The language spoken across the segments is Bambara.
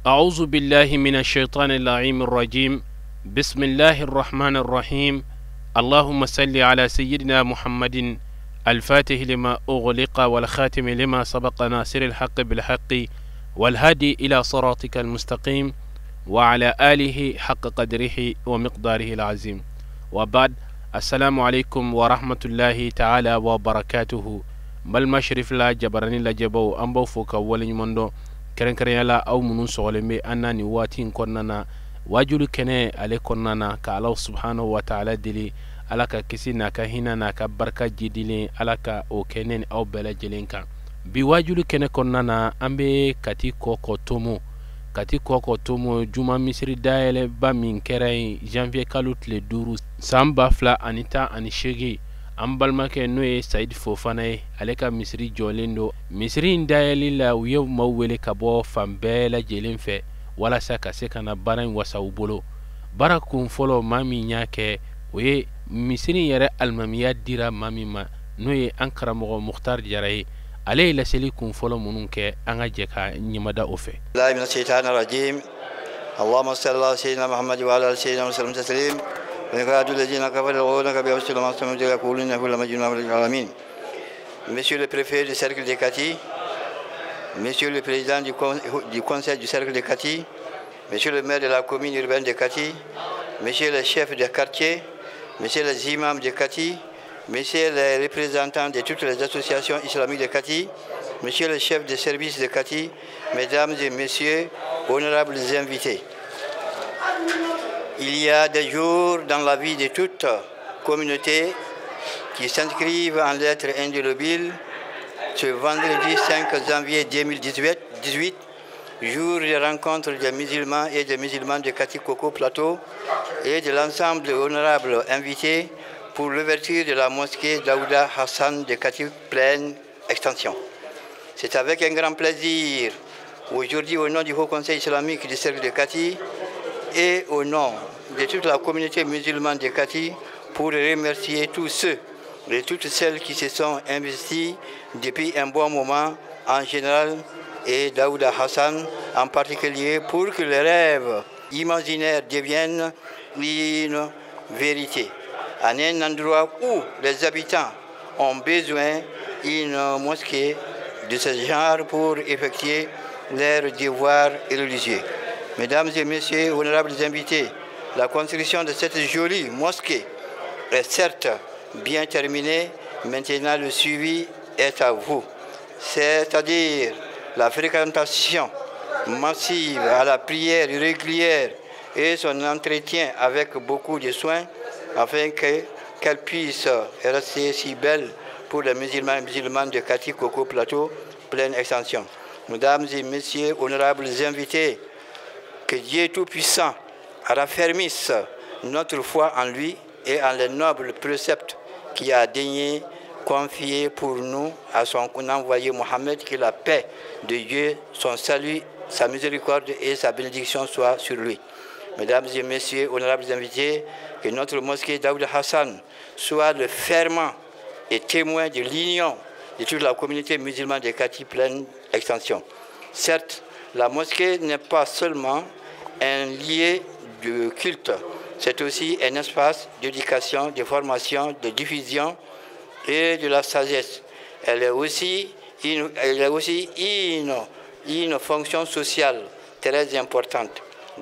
أعوذ بالله من الشيطان اللعين الرجيم. بسم الله الرحمن الرحيم. اللهم صل على سيدنا محمد الفاتح لما أغلق والخاتم لما سبق ناصر الحق بالحق والهادي إلى صراطك المستقيم وعلى آله حق قدره ومقداره العظيم. وبعد، السلام عليكم ورحمة الله تعالى وبركاته. بل مشرف لا جبرني لا جبو أنبو فوق أول مندو kɛrɛnkɛrɛnya la aw minnu sɔgɔlen bɛ an na nin waati in kɔnɔna na, wajulu kɛnɛ ale kɔnɔna na, ka Ala subhanahu wa ta'ala deli Ala ka kisi n'a ka hinɛ n'a ka barika jidilen Ala ka o kɛ ne ni aw bɛɛ lajɛlen kan. Bi wajulu kɛnɛ kɔnɔna na, an bɛ Kati Kɔkɔ Tomo, Kati Kɔkɔ Tomo juma misiri dayɛlɛba min kɛra yen janvier kalo tile 5 san 2018, an balimakɛ n'o ye Sayid Fofana ye, ale ka misiri jɔlen don. Misiri in dayɛlɛli la, u ye maaw wele ka bɔ fan bɛɛ lajɛlen fɛ walasa ka se ka na baara in wasa u bolo. Baara kun fɔlɔ maa min y'a kɛ, o ye misiri in yɛrɛ alimamiya dira maa min ma, n'o ye an karamɔgɔ Mukhtar Jara ye. Ale ye laseli kun fɔlɔ minnu kɛ, an ka jɛ ka ɲɛmada o fɛ. اللهم صل على سيدنا محمد وعلى آل سيدنا وسلم تسليم. Monsieur le préfet du cercle de Kati, Monsieur le président du conseil du cercle de Kati, Monsieur le maire de la commune urbaine de Kati, Monsieur le chef de quartier, Monsieur les imams de Kati, Monsieur les représentants de toutes les associations islamiques de Kati, Monsieur le chef de service de Kati, Mesdames et Messieurs, honorables invités. Il y a des jours dans la vie de toute communauté qui s'inscrivent en lettres indélébiles. Ce vendredi 5 janvier 2018, jour de rencontre des musulmans et des musulmanes de Kati Koko Plateau et de l'ensemble des honorables invités pour l'ouverture de la mosquée Daouda Hassan de Kati Pleine Extension. C'est avec un grand plaisir, aujourd'hui, au nom du Haut Conseil islamique du cercle de Kati et au nom de toute la communauté musulmane de Kati, pour remercier tous ceux et toutes celles qui se sont investis depuis un bon moment en général et Daouda Hassan en particulier pour que les rêves imaginaires deviennent une vérité. En un endroit où les habitants ont besoin d'une mosquée de ce genre pour effectuer leurs devoirs religieux. Mesdames et messieurs, honorables invités, la construction de cette jolie mosquée est certes bien terminée, maintenant le suivi est à vous. C'est-à-dire la fréquentation massive à la prière régulière et son entretien avec beaucoup de soins afin qu'elle puisse rester si belle pour les musulmans et musulmanes de Kati Koko Plateau, Pleine Extension. Mesdames et messieurs, honorables invités, que Dieu Tout-Puissant raffermisse notre foi en lui et en les nobles préceptes qu'il a daigné confier pour nous à son envoyé Mohammed, que la paix de Dieu, son salut, sa miséricorde et sa bénédiction soient sur lui. Mesdames et messieurs, honorables invités, que notre mosquée Daouda Hassan soit le ferment et témoin de l'union de toute la communauté musulmane de Kati Pleine Extension. Certes, la mosquée n'est pas seulement un lieu de culte, c'est aussi un espace d'éducation, de formation, de diffusion et de la sagesse. Elle est aussi une fonction sociale très importante.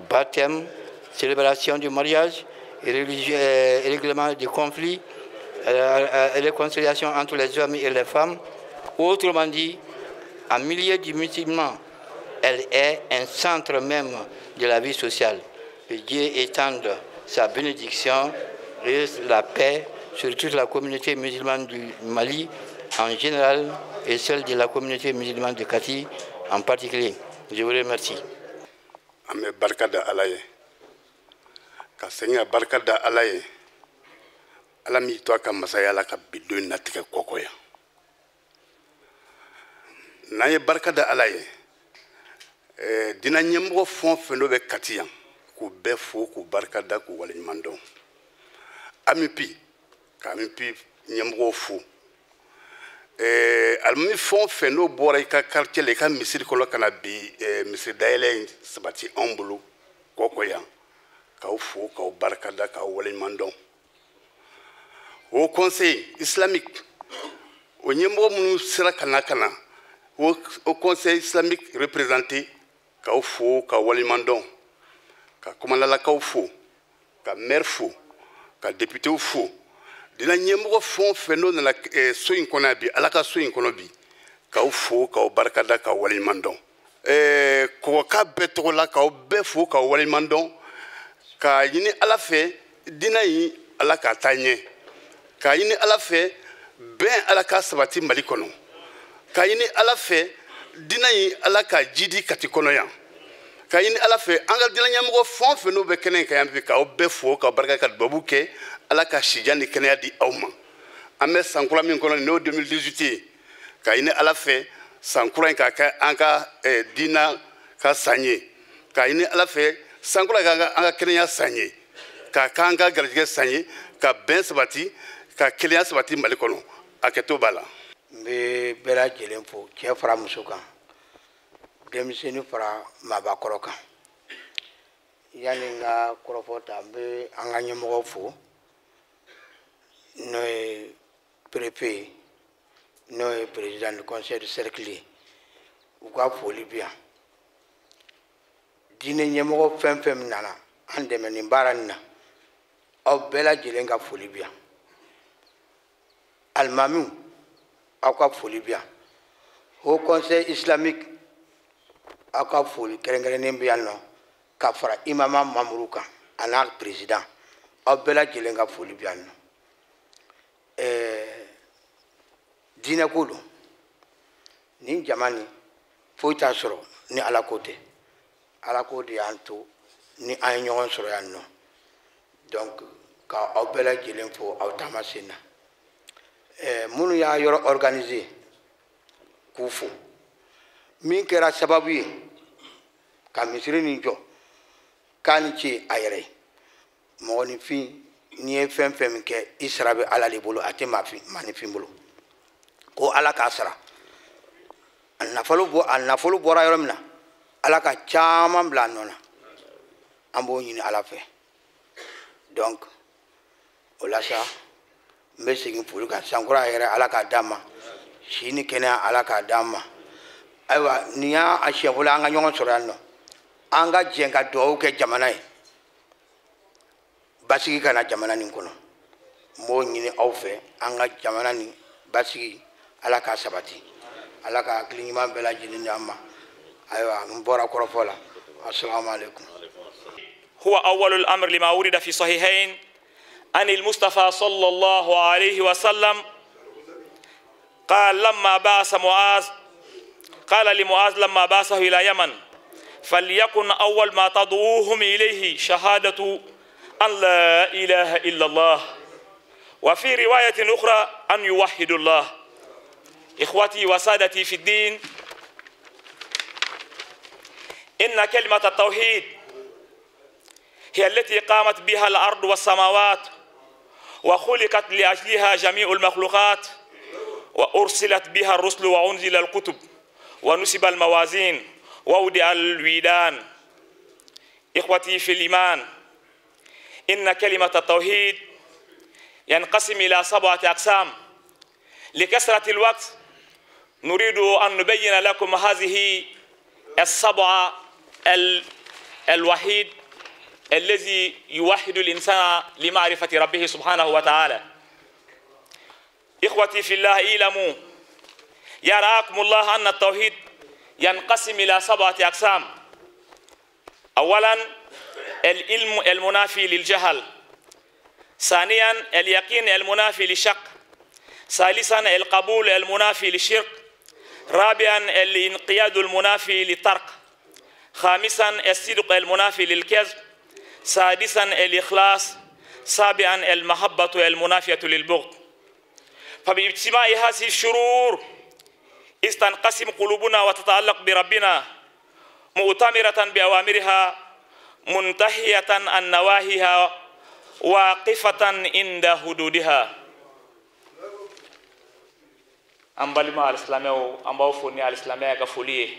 Baptême, célébration du mariage, règlement des conflits, réconciliation entre les hommes et les femmes. Autrement dit, en milieu du musulman, elle est un centre même de la vie sociale. Que Dieu étende sa bénédiction et la paix sur toute la communauté musulmane du Mali en général et celle de la communauté musulmane de Kati en particulier. Je vous remercie. An bɛ barika da Ala ye, ka segin ka barika da Ala ye, Ala min to a ka masaya la ka bi don natigɛ kɔkɔ yan. N'an ye barika da Ala ye, diinɛ ɲɛmɔgɔ fɛn o fɛn dɔ bɛ Kati yan, K'u bɛɛ fo, k'u barika da, k'u waleɲuman dɔn. AMUPI, ka AMUPI ɲɛmɔgɔw fo. Alimami fɛn o fɛn n'o bɔra i ka quartier la, i ka misiri kɔnɔ ka na bi misiri dayɛlɛ in sabati anw bolo Kɔkɔ yan, k'aw fo, k'aw barika da, k'aw waleɲuman dɔn. Haut Conseil islamique, o ɲɛmɔgɔ minnu sera ka na ka na Haut Conseil islamique représenté, k'aw fo, k'aw waleɲuman dɔn, ka commandalakaw fo, ka maire fo, ka députéw fo, dina ɲɛmɔgɔ fɛn o fɛn n'o nana so in kɔnɔ yan bi, Ala ka so in kɔnɔ bi, k'aw fo, k'aw barika da, k'aw waleɲuman dɔn. Kɔgɔka bɛɛ tɔgɔ la, k'aw bɛɛ fo, k'aw waleɲuman dɔn, k'a ɲini Ala fɛ dina in Ala k'a taa ɲɛ, k'a ɲini Ala fɛ bɛn Ala k'a sabati Mali kɔnɔ, k'a ɲini Ala fɛ dina in Ala k'a jidi Kati kɔnɔ yan, k'a ɲini Ala fɛ an ka dina ɲɛmɔgɔ fɛn o fɛn n'o bɛ kɛnɛ in kan yan bi, k'aw bɛɛ fo, k'aw barika, ka dubabu kɛ Ala ka sijan ni kɛnɛya di aw ma. An bɛ san kura min kɔnɔ, n'o 2018 ye, k'a ɲini Ala fɛ san kura in k'a kɛ an ka dina ka san ye, k'a ɲini Ala fɛ san kura k'an ka kɛnɛya san ye, k'a k'an ka garijɛgɛ san ye, ka bɛn sabati, ka kelenya sabati Mali kɔnɔ. A kɛto b'a la. N bɛ bɛɛ lajɛlen fo, cɛ fara muso kan, denmisɛnnin fara maabakɔrɔ kan. Yanni n ka kɔrɔfɔ ta, n bɛ an ka ɲɛmɔgɔ fo, n'o ye préfet ye, n'o ye président du conseil de cercle ye, u ka foli bi yan. Diinɛ ɲɛmɔgɔ fɛn fɛn nana an dɛmɛ nin baara nin na, aw bɛɛ lajɛlen ka foli bi yan. Alimamiw, aw ka foli bi yan. Haut Conseil islamique, aw ka foli kɛrɛnkɛrɛnnen bɛ yan nɔ, ka fara imama mamuru kan a n'a président, aw bɛɛ lajɛlen ka foli bi yan nɔ. Diinɛ ko don, nin jama nin foyi t'a sɔrɔ ni Ala ko tɛ. Ala ko de y'an to ni an ye ɲɔgɔn sɔrɔ yan nɔ. Donc ka aw bɛɛ lajɛlen fo aw taama sen na. Minnu y'a yɔrɔ organiser, k'u fo. Min kɛra sababu ye ka misiri nin jɔ, k'a ni ce a yɛrɛ ye. Mɔgɔninfin, n'i ye fɛn fɛn min kɛ, i sara bɛ Ala de bolo, a tɛ maaninfin bolo. Ko Ala k'a sara. A nafolo bɔra yɔrɔ min na, Ala ka caman bila a nɔ na. An b'o ɲini Ala fɛ. Donc o la sa, n bɛ segin foli kan. Sankura yɛrɛ Ala k'a d'an ma, si ni kɛnɛya Ala k'a d'an ma. Ayiwa, nin y'a siɲɛ fɔlɔ an ka ɲɔgɔn sɔrɔ yan nɔ. An ka jɛ ka dugawu kɛ jamana ye, basigi ka na jamana nin kɔnɔ. N b'o ɲini aw fɛ, an ka jamana nin basigi Ala k'a sabati, Ala ka hakili ɲuman bɛɛ lajɛlen d'an ma. Ayiwa, n bɔra kɔrɔfɔ la. Assalamu alaikum. هو أول الأمر لما ورد في صحيحين عن المصطفى صلى الله عليه وسلم قال لما بعث معاذ، قال لمعاذ لما بعثه إلى يمن: فليكن أول ما تدعوهم إليه شهادة أن لا إله إلا الله، وفي رواية أخرى أن يوحدوا الله. إخوتي وسادتي في الدين، إن كلمة التوحيد هي التي قامت بها الأرض والسماوات، وخلقت لأجلها جميع المخلوقات، وأرسلت بها الرسل، وأنزل الكتب، ونسب الموازين، ووضع الويدان. إخوتي في الإيمان، إن كلمة التوحيد ينقسم إلى 7 أقسام. لكثرة الوقت نريد أن نبين لكم هذه السبعة الوحيد الذي يوحد الإنسان لمعرفة ربه سبحانه وتعالى. إخوتي في الله، اعلموا يرعاكم الله أن التوحيد ينقسم إلى 7 أقسام. أولاً العلم المنافي للجهل، ثانياً اليقين المنافي للشك، ثالثاً القبول المنافي للشرك، رابعاً الانقياد المنافي للترك، خامساً الصدق المنافي للكذب، سادساً الإخلاص، سابعاً المحبة المنافية للبغض. فباجتماع هذه الشرور إذ تنقسم قلوبنا وتتعلق بربنا مؤتمرة بأوامرها منتهية عن نواهيها واقفة عند حدودها. An balima alisilamɛw, an b'aw fo ni alisilamɛya ka foli ye,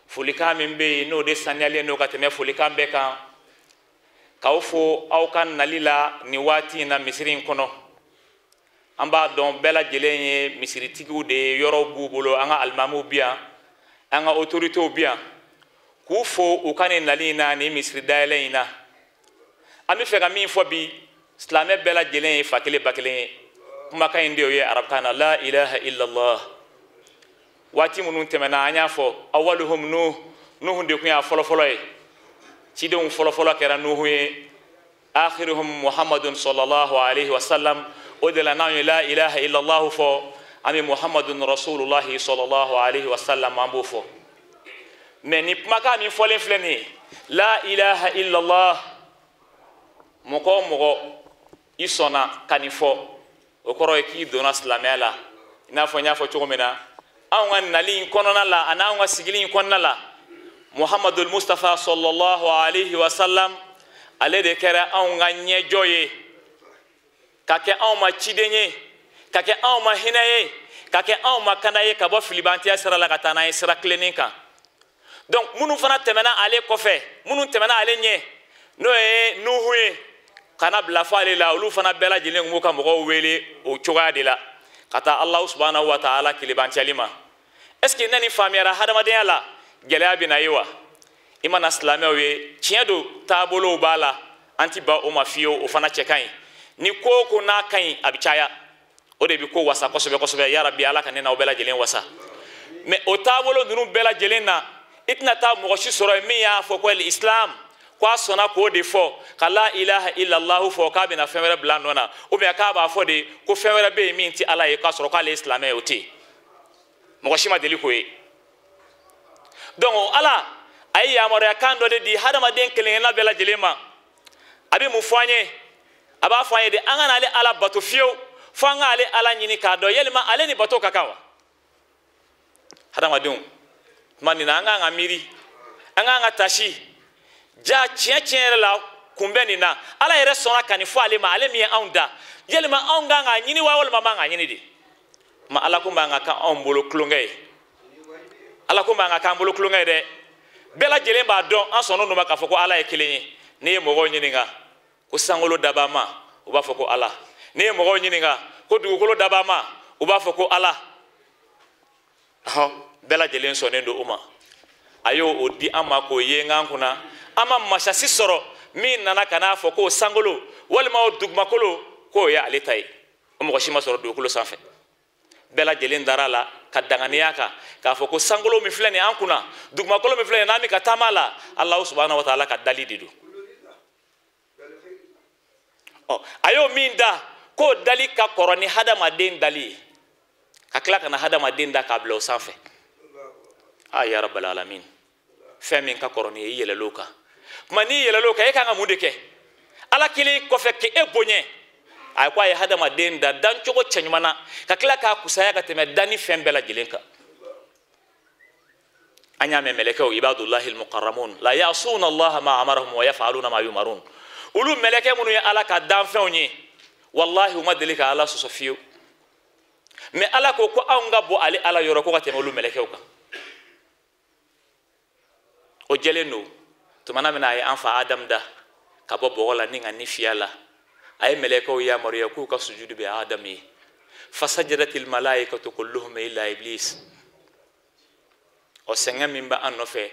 folikan min bɛ yen n'o de saniyalen don ka tɛmɛ folikan bɛɛ kan, k'aw fo aw ka nali la nin waati in na misiri in kɔnɔ. An b'a dɔn bɛɛ lajɛlen ye misiritigiw de ye, yɔrɔw b'u bolo, an ka alimamiw bi yan, an ka autoritéw bi yan, k'u fo u ka nin nali in na, nin misiri dayɛlɛ in na. An bɛ fɛ ka min fɔ bi, silamɛ bɛɛ lajɛlen ye fa kelen ba kelen ye. Kumakan in de y'o ye arabukan na, la ilaha illallah. Waati minnu tɛmɛna an y'a fɔ awaluhum nuh, Nuhu de tun y'a fɔlɔfɔlɔ ye, cidenw fɔlɔfɔlɔ kɛra Nuhu ye, akhiruhum Muhammadun sallallahu alaihi wa sallam. O de la n'anw ye la ilaha illallah fɔ, an bɛ Muhammadun rasulullahi sallallahu alaihi wa sallam, an b'o fɔ. Mais ni kumakan min fɔlen filɛ nin ye, la ilaha illallah, mɔgɔ o mɔgɔ i sɔnna ka nin fɔ, o kɔrɔ ye k'i donna silamɛya la. I n'a fɔ n y'a fɔ cogo min na, anw ka nali in kɔnɔna la ani anw ka sigili in kɔnɔna la, Muhammadul Mustafa sallallahu alaihi wa sallam, ale de kɛra anw ka ɲɛjɔ ye, ka kɛ anw ma ciden ye, ka kɛ anw ma hinɛ ye, ka kɛ anw ma kanda ye, ka bɔ filibantiya sira la ka taa n'an ye sira tilennen kan. Donc minnu fana tɛmɛna ale kɔfɛ, minnu tɛmɛna ale ɲɛ, n'o ye Nuhu ye, kana bila fɔ ale la, olu fana bɛɛ lajɛlen tun b'u ka mɔgɔw wele o cogoya de la ka taa Alahu subahanahu wa taala kelebantiyali ma. Est ce que ne ni faamuyara hadamadenya la, gɛlɛya bɛ na ye wa? I mana silamɛw ye, tiɲɛ don, taabolow b'a la, an ti ban o ma fiyewu, o fana cɛ ka ɲi. Ni ko o ko n'a ka ɲi, a bɛ caya, o de bɛ ko wasa kosɛbɛ kosɛbɛ. Yarabi Ala ka ne n'aw bɛɛ lajɛlen wasa. Mais o taabolo ninnu bɛɛ lajɛlen na, i tɛna taa mɔgɔ si sɔrɔ yen min y'a fɔ ko islam, k'a sɔnna k'o de fɔ, ka la ilaha illallah fɔ, k'a bɛna fɛn wɛrɛ bila a nɔ na, ou bien k'a b'a fɔ de ko fɛn wɛrɛ bɛ yen min tɛ Ala ye, k'a sɔrɔ k'ale ye silamɛ ye, o tɛ yen. Mɔgɔ si ma deli k'o ye. Donc Ala a ye yamaruya kan dɔ de di hadamaden kelen-kelenna bɛɛ lajɛlen ma. A bɛ mun fɔ an ye? A b'a fɔ an ye de an kana ale Ala bato fiyewu, fo an k'ale Ala ɲini k'a dɔn yalima ale ni bato ka kan wa? Hadamadenw, tuma nin na an k'an ka miiri, an k'an ka tasi. Ja tiɲɛ tiɲɛ yɛrɛ la kunbɛn nin na, Ala yɛrɛ sɔnna ka nin fɔ ale ma, ale min ye anw da, yalima anw kan k'a ɲini wa walima man k'a ɲini de? Ma Ala ko man ka k'anw anw bolo tulonkɛ ye, Ala ko man ka k'an bolo tulonkɛ ye dɛ. Bɛɛ lajɛlen b'a dɔn, an sɔnn'o ma k'a fɔ ko Ala ye kelen ye. N'i ye mɔgɔw ɲininka ko sankolo dabaa ma, u b'a fɔ ko Ala. N'i ye mɔgɔw ɲininka ko dugukolo dabaa ma, u b'a fɔ ko Ala. Bɛɛ lajɛlen sɔnnen don o ma. A y'o o di an ma k'o ye n kunna. An ma masasi sɔrɔ min nana ka n'a fɔ k'o sankolo walima o dugumakolo k'o ye ale ta ye. O mɔgɔ si ma sɔrɔ dugukolo sanfɛ. Bɛɛ lajɛlen dara a la ka danganiya kan k'a fɔ ko sankolo min filɛ nin ye an kunna, dugumakolo min filɛ nin ye n'an bɛ ka taama a la, Alahu subahana wa taala ka dali de don. Ɔ a y'o min da, k'o dali ka kɔrɔ ni hadamaden dali ye, ka tila ka na hadamaden da k'a bila o sanfɛ. A ya rabbal alamin, fɛn min ka kɔrɔ ni ye, i yɛlɛl'o kan. Tuma n'i yɛlɛl'o kan, e kan ka mun de kɛ? Ala kelen kɔfɛ k'e bonya, a ko a ye hadamaden da dancogo cɛɲuman na, ka tila k'a kusaya ka tɛmɛ danni fɛn bɛɛ lajɛlen kan. An y'a mɛn mɛlɛkɛw, ibadullahi almuqarramun la yasuna allaha ma amarahum wa yaf'aluna ma yumarun. Olu mɛlɛkɛ minnu ye Ala ka danfɛnw ye, wallahi u ma deli ka Ala sɔsɔ fiyewu. Mais Ala ko ko anw ka bɔ ale Ala yɔrɔ ko ka tɛmɛ olu mɛlɛkɛw kan. O jɛlen don. Tumana min na a ye an fa Adam da ka bɔ bɔgɔ la ni ka ni fiyɛ la, a ye mɛlɛkɛw yamaruya k'u ka sujudu bɛ Adam ye. Fasajadatil malaikatu kulluhum illa iblis. O sɛgɛn min bɛ an nɔfɛ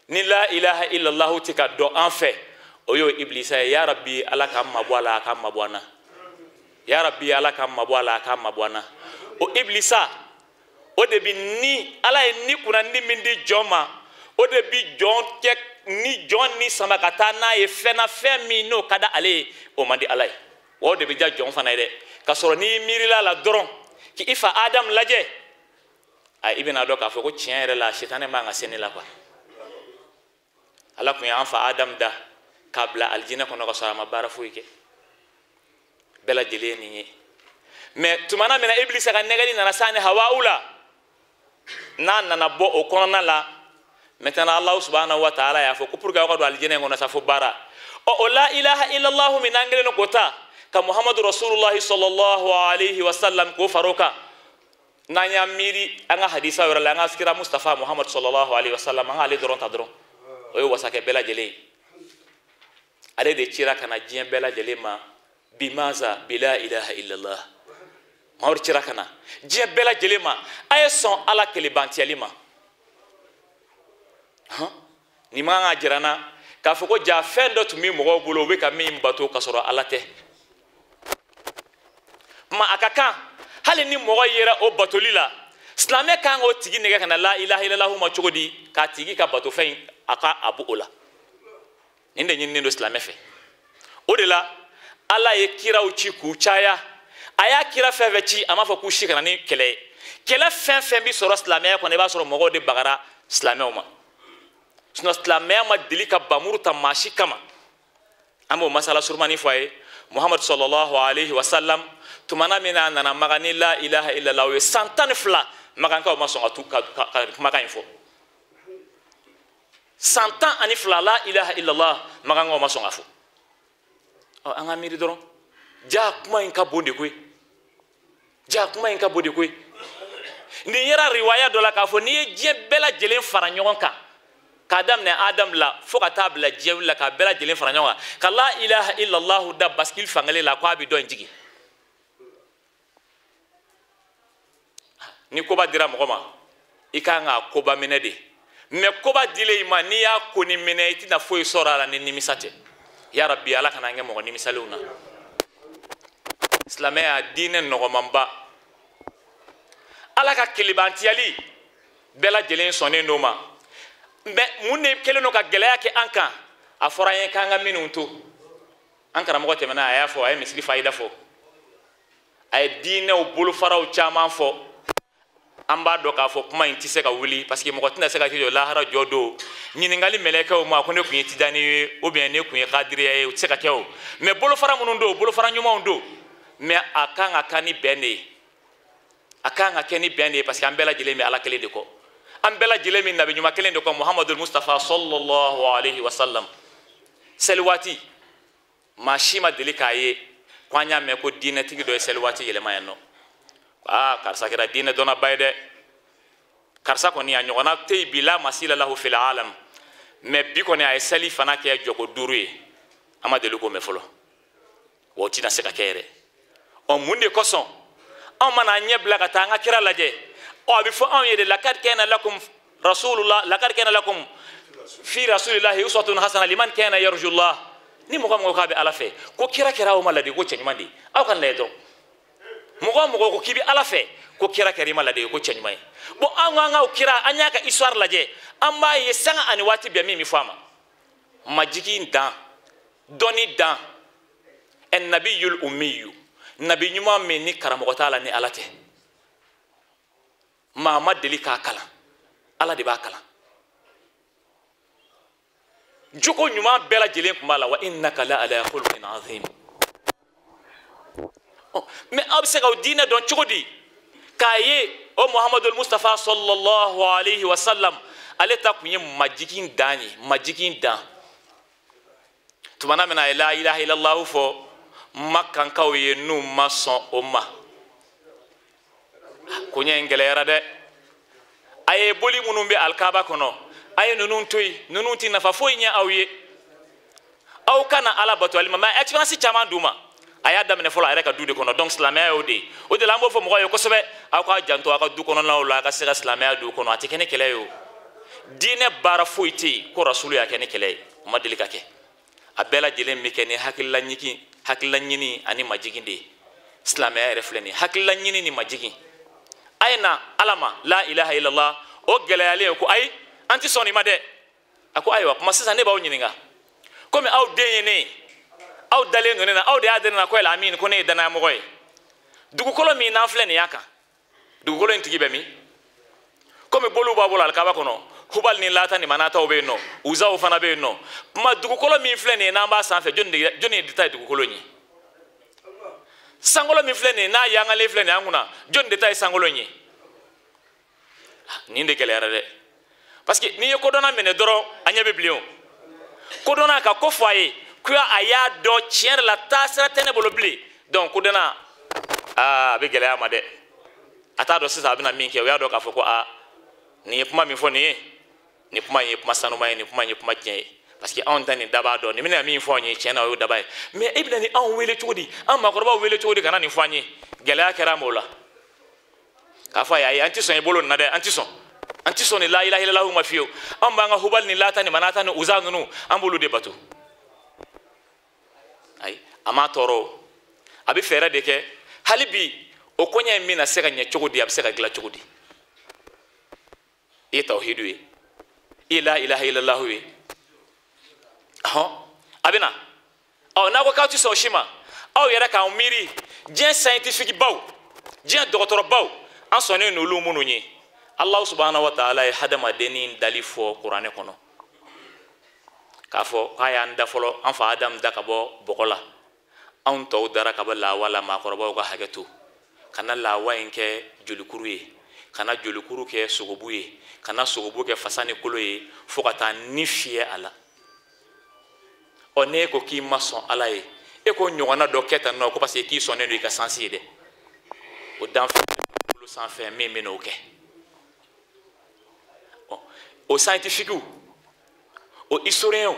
ni la ilaha illallah tɛ ka dɔn an fɛ, o y'o iblisa ye. Ya Rabbi, Ala k'an mabɔ a la, a k'an mabɔ an na. Ya Rabbi, Ala k'an mabɔ a la, a k'an mabɔ an na. O iblisa, o de bi ni Ala ye ni kunna ni min di jɔn ma, o de bi jɔn kɛ ni jɔn ni sama ka taa n'a ye fɛn na, fɛn min n'o ka di ale ye, o man di Ala ye. Wa o de bɛ diya jɔn fana ye dɛ. K'a sɔrɔ n'i miirila la dɔrɔn k'i fa Adam lajɛ, a i bɛna dɔn k'a fɔ ko tiɲɛ yɛrɛ la sitanɛ man ka se ne la quoi. Ala tun ye an fa Adam da k'a bila alijinɛ kɔnɔ ka sɔrɔ a ma baara foyi kɛ. Bɛɛ lajɛlen ye nin ye. Mais tumana min na Ibilisa ka nɛgɛli nana s'a ni Hawawu la, n'a nana bɔ o kɔnɔna la, Maintenant Allah subhanahu wa ta'ala y'a fɔ ko pour que aw ka don alijinɛ in kɔnɔ sa fo baara. Ɔ o la ilaha illallah min n'an kɛlen don k'o ta ka Muhammadu rasulullahi sallallahu alayhi wa sallam k'o far'o kan. N'an y'an miiri an ka hadisa wɛrɛ la, an ka kira Mustafa Muhammad sallallahu alayhi wa sallam, an k'ale dɔrɔn ta dɔrɔn, o ye wasakɛ bɛɛ lajɛlen ye. Ale de cira ka na diɲɛ bɛɛ lajɛlen ma bimaza bila ilaha illallah. Mamadu cira ka na diɲɛ bɛɛ lajɛlen ma, a ye sɔn Ala kelebantiyali ma. Nin man kan ka jira n na k'a fɔ ko ja fɛn dɔ tun bɛ mɔgɔw bolo u bɛ ka min bato k'a sɔrɔ Ala tɛ. Ma a ka kan hali ni mɔgɔ yera o batoli la, silamɛ kan k'o tigi nɛgɛ ka na la ilaha illallah ma cogo di k'a tigi ka batofɛn in a ka a bɔ o la. Nin de ɲininen don silamɛ fɛ. O de la Ala ye kiraw ci k'u caya. A y'a kira fɛn fɛn ci, a m'a fɔ k'u si ka na ni kɛlɛ ye. Kɛlɛ fɛn fɛn bi sɔrɔ silamɛya kɔnɔ, i b'a sɔrɔ mɔgɔw de bagara silamɛw ma. Sinon silamɛya ma deli ka bamuru ta maa si kama. An b'o masala surumani fɔ a ye. Muhammad sallallahu alayhi wa sallam tumana min na a nana Makan ni la ilaha illallah, o ye san 12 Makankaw ma sɔn ka tu ka kumakan in fɔ. San 12 la ilaha illallah Makankaw ma sɔn ka fɔ. Ɔ an ka miiri dɔrɔn, ja kuma in ka bon de koyi, ja kuma in ka bon de koyi. Nin yɛrɛ riwaya dɔ la k'a fɔ n'i ye diɲɛ bɛɛ lajɛlen fara ɲɔgɔn kan, k'a daminɛ Adam la fo ka taa bila diɲɛ wuli la, k'a bɛɛ lajɛlen fara ɲɔgɔn kan, ka la ilaha illallah da bascule fankelen la, k'a bɛ dɔ in jigin. Ni koba dira mɔgɔ ma, i kan k'a koba minɛ de. Mais koba dilen i ma, n'i y'a koni minɛ, i tɛna foyi sɔrɔ a la ni nimisa tɛ. Ya Rabbi, Ala kana an kɛ mɔgɔ nimisalenw na. Silamɛya diinɛ nɔgɔmanba, Ala ka kelebantiyali bɛɛ lajɛlen sɔnnen d'o ma. Mais mun de kɛlen don ka gɛlɛya kɛ an kan? A fɔra an ye k'an ka minnu to. An karamɔgɔ tɛmɛna, a y'a fɔ, a ye misiri fayida fɔ, a ye diinɛw bolofaraw caman fɔ. An b'a dɔn k'a fɔ kuma in tɛ se ka wuli parce que mɔgɔ tɛna se ka jɔ lahara jɔ don ɲininkali mɛlɛkɛw ma ko ne tun ye Tijani ye ou bien ne tun ye Kadiriya ye, o tɛ se ka kɛ o. Mais bolofara minnu don, bolofara ɲumanw don, mais a kan ka kɛ ni bɛn de ye. A kan ka kɛ ni bɛn de ye parce que an bɛɛ lajɛlen bɛ Ala kelen de kɔ, an bɛɛ lajɛlen bɛ nabi ɲuman kelen de kɔ, Muhamadul Mustafa sallallahu alayhi wa sallam. Seli waati, maa si ma deli k'a ye ko an y'a mɛn ko diinɛtigi dɔ ye seli waati yɛlɛma yan nɔ. Aa karisa kɛra diinɛ dɔnnaba ye dɛ, karisa kɔni a ɲɔgɔnna tɛ yen bi, la masila lahu fil alam. Mais bi kɔni a ye seli fana kɛ jɔko 5 ye, an ma deli k'o mɛn fɔlɔ, wa o tɛna se ka kɛ yɛrɛ. Ɔ mun de kosɔn anw mana an ɲɛ bila ka taa an ka kira lajɛ? Ɔ a bɛ fɔ anw ye de, lakad kana lakum rasulullah, lakad kana lakum fi rasulillahi uswatun hasana liman kana yarjullah. Ni mɔgɔ mɔgɔ k'a bɛ Ala fɛ, ko kira kɛra aw ma ladi ko cɛ ɲuman de ye, aw ka lajɛ dɔrɔn. Mɔgɔ mɔgɔ ko k'i bɛ Ala fɛ, ko kira kɛra i ma ladi ko cɛ ɲuman ye. Bon an ko an ka kira, an y'a ka histoire lajɛ, an b'a ye sanga ani waati bɛɛ min bɛ fɔ a ma. Majigin dan, dɔnni dan, ɛ nabiyul ummiyu, nabi ɲuman min ni karamɔgɔ t'a la ni Ala tɛ. Maa ma deli k'a kalan, Ala de b'a kalan. Jogo ɲuman bɛɛ lajɛlen tun b'a la, wa innaka la ala khuluqin azim. Mais aw bɛ se k'aw diinɛ dɔn cogo di k'a ye o Muhamadul Mustafa sallallahu alayhi wa sallam, ale ta tun ye majigin dan ye, majigin dan. Tumana min na a ye la ilaha illallah fɔ Makankaw ye, n'u ma sɔn o ma, ko ɲɛ in gɛlɛyara dɛ. A ye boli minnu bɛ alikaba kɔnɔ, a ye ninnu to yen, ninnu tɛ nafa foyi ɲɛ aw ye. Aw kana Ala bato alima, mais expérience caman d'u ma. A y'a daminɛ fɔlɔ a yɛrɛ ka du de kɔnɔ, donc silamɛya y'o de ye. O de la an b'o fɔ mɔgɔw ye kosɛbɛ, aw k'a janto aw ka du kɔnɔnaw la, a ka se ka silamɛya du kɔnɔ. A tɛ kɛ ni kɛlɛ ye o. Diinɛ baara foyi tɛ yen ko rasulu y'a kɛ ni kɛlɛ ye, o ma deli ka kɛ. A bɛɛ lajɛlen bɛ kɛ ni hakilila ɲini ani majigin de ye. Silamɛya yɛrɛ filɛ nin ye, hakilila ɲini ni majigin. A ye na Ala ma la ilaha illallah, o gɛlɛyalen ko ayi an tɛ sɔn nin ma dɛ. A ko ayiwa, kuma sisan ne b'aw ɲininka, komi aw den ye ne ye, aw dalen don ne na, aw de y'a da ne na ko Alamine, ko ne ye danayamɔgɔ ye. Dugukolo min n'an filɛ nin y'a kan, dugukolo in tigi bɛ min? Komi boliw b'a bolo alikaba kɔnɔ, Hubal ni Lata ni Manataw bɛ yen nɔ, Uzaw fana bɛ yen nɔ. Kuma dugukolo min filɛ nin ye n'an b'a sanfɛ, jɔnni de ta ye dugukolo in ye? Sankolo min filɛ nin ye n'a yangalen filɛ nin ye an kunna, jɔnni de ta ye sankolo in ye? Nin de gɛlɛyara dɛ. Parce que n'i ye kodɔnna minɛ dɔrɔn a ɲɛ bɛ bilen o. Kodɔnna ka ko fɔ a ye ko a y'a dɔn tiɲɛ yɛrɛ la taasira tɛ ne bolo bilen. Donc kodɔnna aa a bɛ gɛlɛya ma dɛ. A t'a dɔn sisan a bɛna min kɛ o y'a dɔn k'a fɔ ko aa nin ye kuma min fɔ nin ye nin kuma in ye kuma sanuma ye nin kuma in ye kuma tiɲɛ ye. Parce que anw ta nin daba dɔn nin bɛna min fɔ anw ye tiɲɛ na o y'o daba ye. Mais e bɛna ni anw wele cogo di an maakɔrɔbaw wele cogo di ka na nin fɔ an ye gɛlɛya kɛra an ma o la. K'a fɔ a ye ayi an tɛ sɔn i bolo nin na dɛ an tɛ sɔn. An tɛ sɔn ni la ilaha illallah ma fiyewu an b'an ka hubali ni lata ni manata ni uza ninnu an b'olu de bato. Ayi a m'a tɔɔrɔ a bɛ fɛɛrɛ de kɛ hali bi o koɲɛ in bɛna se ka ɲɛ cogo di a bɛ se ka dilan cogo di. I ye tawhidu ye i ye la ilaha illallah ye ɔhɔn a bɛ na ɔ n'a ko k'aw tɛ sɔn o si ma aw yɛrɛ k'aw miiri diɲɛ scientifique baw diɲɛ dɔgɔtɔrɔbaw an sɔnnen n'olu minnu ye. Allah subhanahu wa ta'ala ye hadamadennin dali fɔ kuranɛ kɔnɔ k'a fɔ k'a y'an da fɔlɔ an fa Adam da ka bɔ bɔgɔ la anw tɔw dara ka bɔ lawa la maakɔrɔbaw ka hakɛ to ka na lawa in kɛ jolikuru ye ka na jolikuru kɛ sogobu ye ka na sogobu kɛ fasa ni kolo ye fo ka taa ni fiyɛ a la. Ɔ n'e ko k'i ma sɔn Ala ye e ko ɲɔgɔnna dɔ kɛ tan nɔ ko parce que k'i sɔnnen don i ka sansi ye dɛ o danfɛn bolo sanfɛ min bɛ n'o kɛ. O scientifique o historien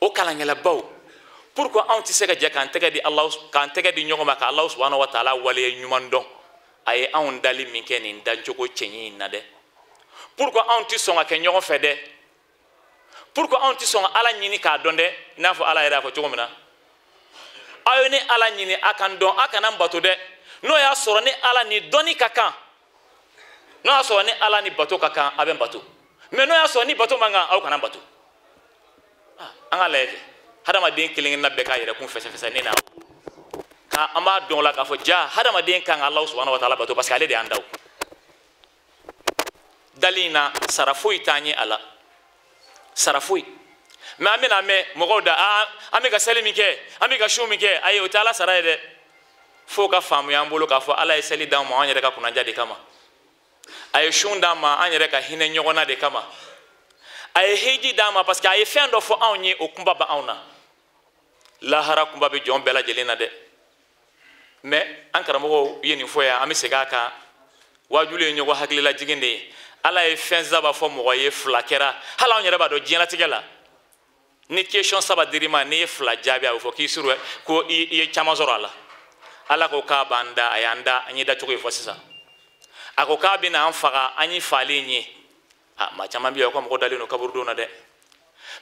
o kalankɛlabaw pourquoi anw tɛ se ka jɛ k'an tɛgɛ di Allah k'an tɛgɛ di ɲɔgɔn ma ka Allah subhanahu wa ta'ala waleya ɲuman dɔn a ye anw dali min kɛ nin dancogo cɛɲi in na dɛ. Pourquoi anw tɛ sɔn ka kɛ ɲɔgɔn fɛ dɛ. Pourquoi anw tɛ sɔn ka Ala ɲini k'a dɔn dɛ i n'a fɔ Ala yɛrɛ y'a fɔ cogo min na aw ye ne Ala ɲini a kan dɔn a kana n bato dɛ n'o y'a sɔrɔ ni Ala ni dɔnni ka kan n'o y'a sɔrɔ ni Ala ni bato ka kan a bɛ n bato. Mais n'o y'a sɔrɔ ni bato man kan aw kana bato. An ka lajɛ kɛ hadamaden kelen kelenna bɛɛ k'a yɛrɛ kun fɛsɛfɛsɛ ne na ka an b'a dɔn o la k'a fɔ ja hadamaden kan ka Alahu subahana wa taala bato parce que ale de y'an da o. Dali in na sara foyi t'an ye a la sara foyi. Mais an bɛna mɛn mɔgɔw da aa an bɛ ka seli min kɛ an bɛ ka sun min kɛ ayi o tɛ Ala sara ye dɛ. F'o ka faamuya an bolo k'a fɔ Ala ye seli d'an ma an yɛrɛ ka kunnadiya de kama. A ye sun d'an ma an yɛrɛ ka hinɛ ɲɔgɔn na de kama. A ye hiji d'an ma parce que a ye fɛn dɔ fɔ anw ye o kunba bɛ anw na. Lahara kunba bɛ jɔn bɛɛ lajɛlen na dɛ. Mais an karamɔgɔw ye nin fɔ yan an bɛ segin a kan waajuli ye ɲɔgɔn hakililajigin de ye. Ala ye fɛn saba fɔ mɔgɔ ye fila kɛra hali anw yɛrɛ b'a dɔn diɲɛlatigɛ la ni question saba dir'i ma n'i ye fila jaabi a bɛ fɔ k'i suru ko i ye caman sɔrɔ a la. Ala ko k'a b'an da a y'an da an ye dacogo ye fɔ sisan. A ko k'a bɛna an faga an ye falen ye a maa caman bɛ yen o ka mɔgɔ dalen don kaburudon na dɛ.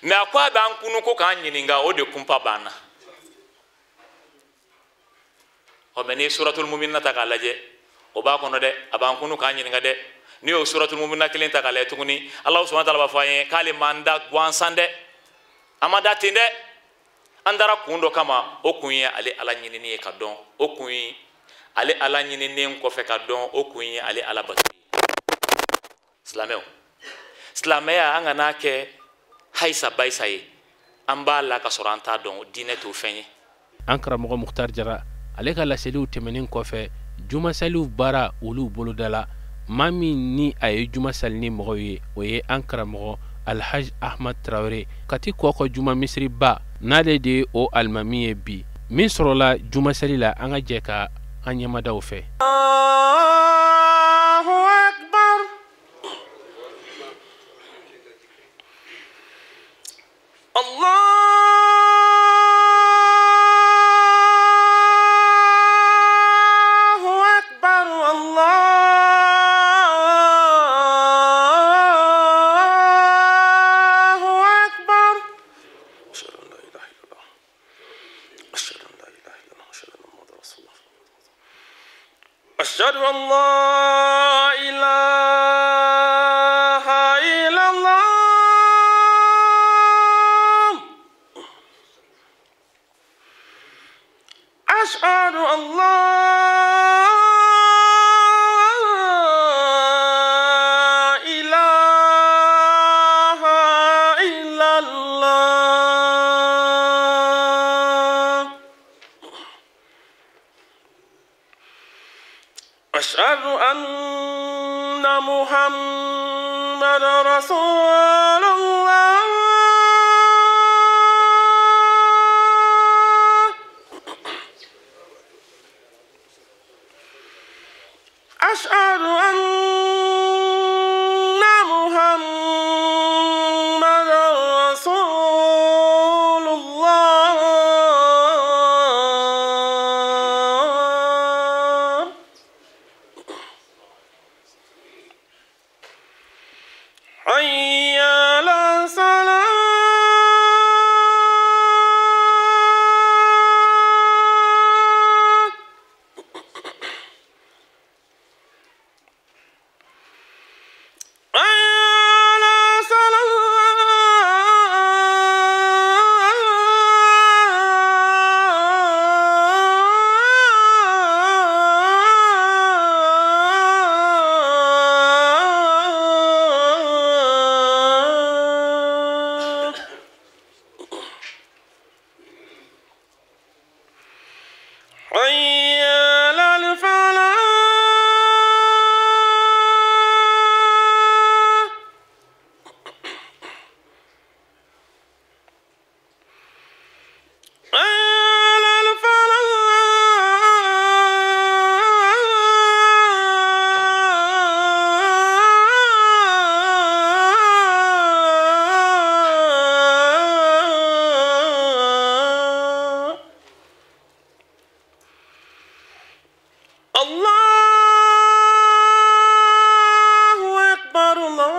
Mais a ko a b'an kunu ko k'an ɲininka o de kunpa b'an na. Ɔ mais n'i ye suratul muminina ta k'a lajɛ o b'a kɔnɔ dɛ a b'an kunu k'an ɲininka dɛ. N'i y'o suratul muminina kelen ta k'a lajɛ tuguni Alahu subahana taala b'a fɔ an ye k'ale m'an da gansan dɛ an ma da ten dɛ an dara kun dɔ kama o kun ye ale Ala ɲinini ye ka dɔn o kun ye ale Ala ɲininen kɔfɛ ka dɔn o kun ye ale Ala bato ye. Silamɛw silamɛya an kana kɛ hayisa bayisa ye an b'a la ka sɔrɔ an t'a dɔn diinɛ t'o fɛn ye. An karamɔgɔ Mukhtar Jara ale ka laseliw tɛmɛnen kɔfɛ jumasaliw baara olu boloda la maa min ni a ye juma sali ni mɔgɔw ye o ye an karamɔgɔ Alhaji Ahmad Traoré Kati Kɔkɔ juma misiriba n'ale de ye o alimami ye bi min sɔrɔla jumasali la an ka jɛ ka an ɲɛmadaw fɛ. Allahu akbar. Allahu akbar. Allahu akbar. أشهد أن لا إله إلا الله أشهد أن لا إله إلا الله أشهد أن محمدا رسول الله أشهد أن لا إله إلا الله أشهد أن لا إله إلا الله أشهد أن محمد محمد رسول الله. أشهد أن محمد رسول الله. حي على الصلاة. حي على الفلاح. على الفلاح. الله أكبر الله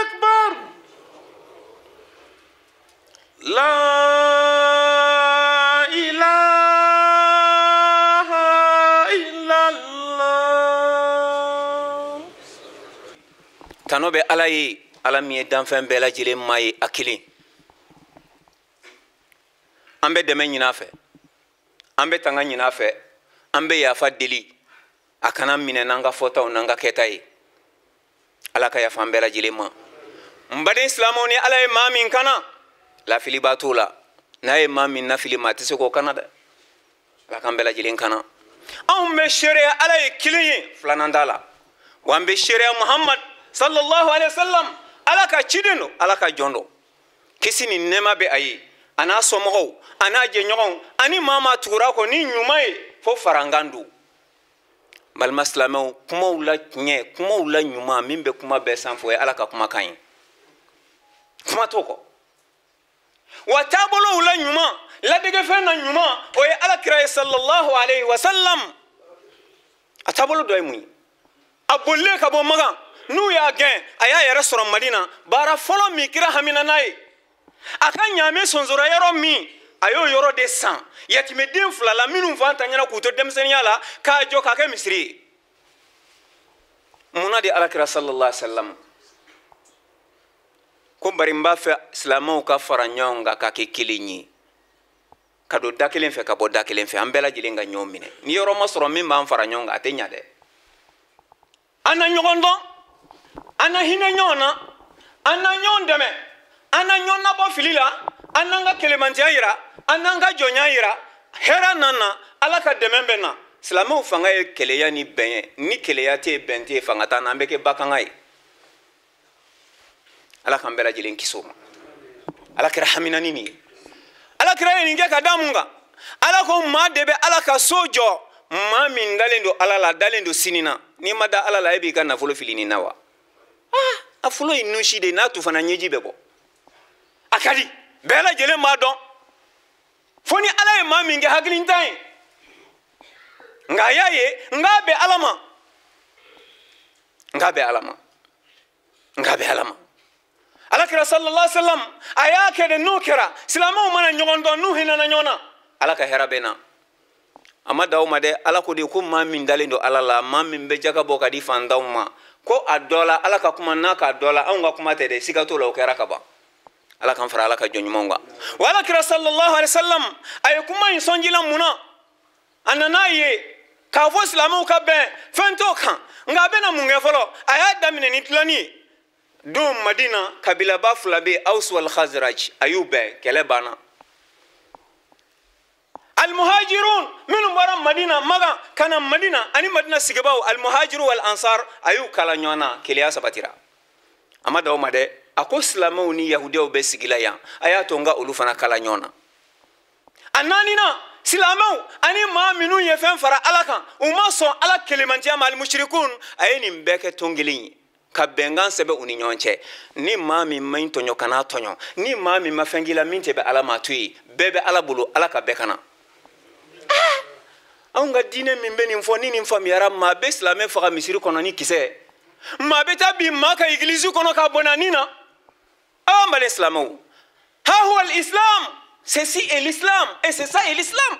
أكبر. لا إله إلا الله. Tano bɛ Ala ye, Ala min ye danfɛn bɛɛ lajɛlen maa ye a kelen. An bɛ dɛmɛ ɲini a fɛ, an bɛ tanga ɲini a fɛ, an bɛ yafa deli a kana minɛ n'an ka fɔtaw n'an ka kɛta ye. Ala ka yafa an bɛɛ lajɛlen ma. N baden silamɛw, ni Ala ye maa min kana, lafiliba t'o la. N'a ye maa min nafili, maa tɛ se k'o kana dɛ. Ala k'an bɛɛ lajɛlen kana. Anw bɛ seereya Ala ye kelen ye, filanan t'a la. Wa an bɛ seereya Muhammad sallallahu alaihi wa sallam, Ala ka ciden don, Ala ka jɔn don. Kisi ni nɛɛma bɛ a ye, a n'a somɔgɔw, a n'a jɛɲɔgɔnw, ani maa maa tugura kɔ ni ɲuman ye fo farankan don. Balima silamɛw, kumaw la tiɲɛ, kumaw la ɲuman, min bɛ kuma bɛɛ sanfɛ, o ye Ala ka kumakan ye. Kuma t'o kɔ. Wa taabolow la ɲuman, ladegefɛn na ɲuman, o ye Ala kira ye sallallahu alaihi wa sallam. A taabolo dɔ ye mun ye? A bolilen ka bɔ Makan, n'u y'a gɛn, a y'a yɛrɛ sɔrɔ Madina. Baara fɔlɔ min kira hamina n'a ye, a ka ɲaamɛ sonsora yɔrɔ min, a y'o yɔrɔ de san yatimɛden fila la minnu fa tanyana k'u to denmisɛnninya la, k'a jɔ k'a kɛ misiri ye. Munna de Ala kira sallallahu alaihi wa sallam ko bari n b'a fɛ silamɛw ka fara ɲɔgɔn kan ka kɛ kelen ye, ka don da kelen fɛ ka bɔ da kelen fɛ, an bɛɛ lajɛlen ka ɲɔgɔn minɛ. Ni yɔrɔ ma sɔrɔ min b'an fara ɲɔgɔn kan, a tɛ ɲa dɛ. An na ɲɔgɔn dɔn, an na hinɛ ɲɔgɔn na, an na ɲɔgɔn dɛmɛ, an na ɲɔgɔn nabɔ fili la, an n'an ka kelenmantiya yira, an n'an ka jɔnya yira. Hɛrɛ nana, Ala ka dɛmɛ bɛ na. Silamɛw fanga ye keleya ni bɛn ye. Ni keleya tɛ yen, bɛn tɛ yen, fanga t'an na, an bɛ kɛ bakanga ye. Ala k'an bɛɛ lajɛlen kisi o ma. Ala kɛra hamina ni nin ye. Ala kɛra ye nin kɛ ka da mun kan? Ala ko maa de bɛ Ala ka so jɔ, maa min dalen don Ala la, dalen don sini na. N'i ma da Ala la, e b'i ka nafolo fili nin na wa? Ah, nafolo ye nusi de ye, n'a tufana ɲɛji bɛ bɔ. A ka di bɛɛ lajɛlen b'a dɔn. Fo ni Ala ye maa min kɛ hakilintan ye. Nka a y'a ye, n k'a bɛ Ala ma, n k'a bɛ Ala ma, n k'a bɛ Ala ma. Ala kira sallallahu alaihi wa sallam a y'a kɛ de, n'o kɛra silamɛw mana ɲɔgɔn dɔn, n'u hinɛna ɲɔgɔn na, Ala ka hɛrɛ bɛ na. A ma da o ma dɛ. Ala ko de ko maa min dalen don Ala la, maa min bɛ jaga bɔ ka di fantanw ma, ko a dɔ la Ala ka kuma n'a k'a dɔ la, anw ka kuma tɛ dɛ, siga t'o la, o kɛra ka ban. Ala k'an fara Ala ka jɔn ɲumanw kan. Wa Ala kira sallallahu alaihi wa sallam a ye kuma in sɔnji la mun na? A nana ye k'a fɔ silamɛw ka bɛn fɛn t'o kan, nka a bɛna mun kɛ fɔlɔ? A y'a daminɛ ni tilanni ye. Don Madina, kabilaba fila bɛ yen, Aws wal Khazraj, a y'u bɛn, kɛlɛ banna. Almuhajirun minnu bɔra Madina Magan ka na Madina ani Madina sigibaw almuhajiru wal ansar a y'u kala ɲɔgɔn na keleya sabatira. A ma dan o ma dɛ, a ko silamɛw ni yahudiyaw bɛ sigi la yan, a y'a to n ka olu fana kala ɲɔgɔn na. A naaninan, silamɛw ani maa minnu ye fɛn fara Ala kan u ma sɔn Ala kelemantiya ma almushrikun, a ye nin bɛɛ kɛ tɔn kelen ye ka bɛnkan sɛbɛn u ni ɲɔgɔn cɛ. Ni maa min ma tɔɲɔ kana tɔɲɔ, ni maa min ma fɛn k'i la min tɛ bɛ Ala ma to yen, bɛɛ bɛ Ala bolo, Ala ka bɛɛ kana. Anw ka diinɛ min bɛ nin fɔ ni nin faamuyara, maa bɛ silamɛ faga misiri kɔnɔ ni kisɛ, maa bɛ taa bin maa ka egilizi kɔnɔ k'a bɔnna ni na. Aw malen silamɛw, ha huwa al-islam, ceci est l'islam et c'est ça est l'islam.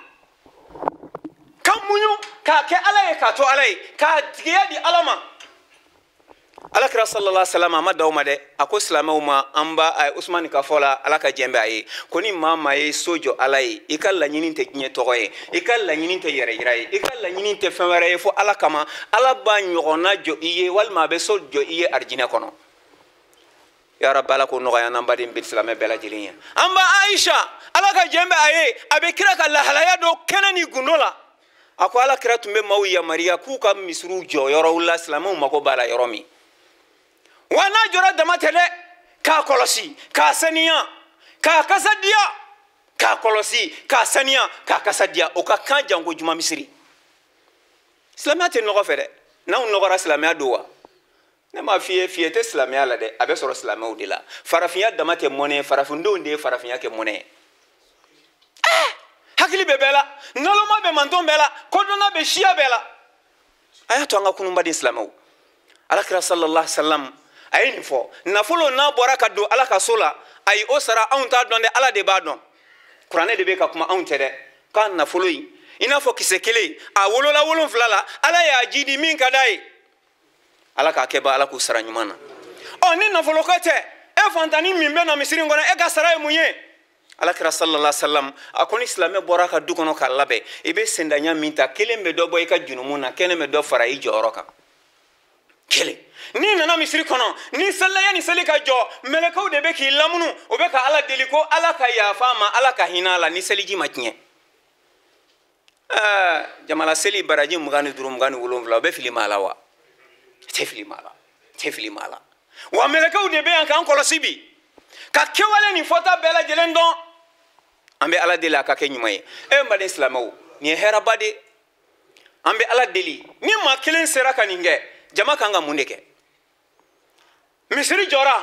Ka muɲu k'a kɛ Ala ye, k'a to Ala ye, k'a tigiya di Ala ma. Ala kira sallallahu alaihi wasallam a ma dan o ma dɛ, a ko silamɛw ma, an ba Usmani ka fɔ la, Ala ka jɛn bɛ a ye, ko ni maa maa ye so jɔ Ala ye, i ka laɲini tɛ diɲɛ tɔgɔ ye, i ka laɲini tɛ yɛrɛ yira ye, i ka laɲini tɛ fɛn wɛrɛ ye fo Ala kama, Ala b'a ɲɔgɔnna jɔ i ye walima a bɛ so jɔ i ye arijinɛ kɔnɔ. Ya Rabbi, Ala k'o nɔgɔya n'an baden bɛ silamɛ bɛɛ lajɛlen ye. An ba Aisha, Ala ka jɛn bɛ a ye, a bɛ kira ka lahalaya dɔ kɛnɛ ni gundo la. A ko Ala kira tun bɛ maaw yamaruya k'u ka misiriw jɔ yɔrɔw la, silamɛw mako b'a la yɔrɔ min. Wa n'a jɔra dama tɛ dɛ, k'a kɔlɔsi, k'a saniya, k'a kasa diya, k'a kɔlɔsi, k'a saniya, k'a kasa diya, o ka kan janko juma misiri. Silamɛya tɛ nɔgɔ fɛ dɛ, n'anw nɔgɔra silamɛya don wa? Ne m'a f'i ye, fiyɛ tɛ silamɛya la dɛ, a bɛ sɔrɔ silamɛw de la. Farafinya dama tɛ mɔnɛ ye, farafindenw de ye farafinya kɛ mɔnɛ ye. Hakili bɛ bɛɛ la, naloma bɛ mantɔn bɛɛ la, kodɔnna bɛ siya bɛɛ la. A y'a to an ka kununbaden silamɛw. Alakira sallallahu alaihi wasallam a ye nin fɔ, nafolo n'a bɔra ka don Ala ka so la, ayi o sara anw t'a dɔn dɛ, Ala de b'a dɔn. Kuranɛ de bɛ ka kuma, anw tɛ dɛ. K'a nafolo in i n'a fɔ kisɛ kelen, a wolola 7 la, Ala y'a jidi min ka d'a ye, Ala k'a kɛ ba, Ala k'u sara ɲuman na. Ɔ ni nafolo ko tɛ, e fantanni min bɛ na misiri in kɔnɔ, e ka sara ye mun ye? Alakira sallallahu alaihi wasallam a ko ni silamɛ bɔra ka du kɔnɔ k'a labɛn, i bɛ sendanya min ta, kelen bɛ dɔ bɔ i ka junumu na, kelen bɛ dɔ fara i jɔyɔrɔ kan. Kelen n'i nana misiri kɔnɔ, ni salaya ni seli ka jɔ, mɛlɛkɛw de bɛ k'i lamunu, o bɛ ka Ala deli ko Ala ka yafa a ma, Ala ka hinɛ a la, ni seliji ma tiɲɛ. Jamana seli baraji 25 27, o bɛ fili maa la wa? Tɛ fili maa la, tɛ fili maa la. Wa mɛlɛkɛw de bɛ yan k'an kɔlɔsi bi, ka kɛwale ni fɔta bɛɛ lajɛlen dɔn. An bɛ Ala deli a ka kɛ ɲuman ye. E n baden silamɛw, nin ye hɛrɛba de ye. An bɛ Ala deli, ni maa kelen sera ka nin kɛ, jama kan ka mun de kɛ? Misiri jɔra,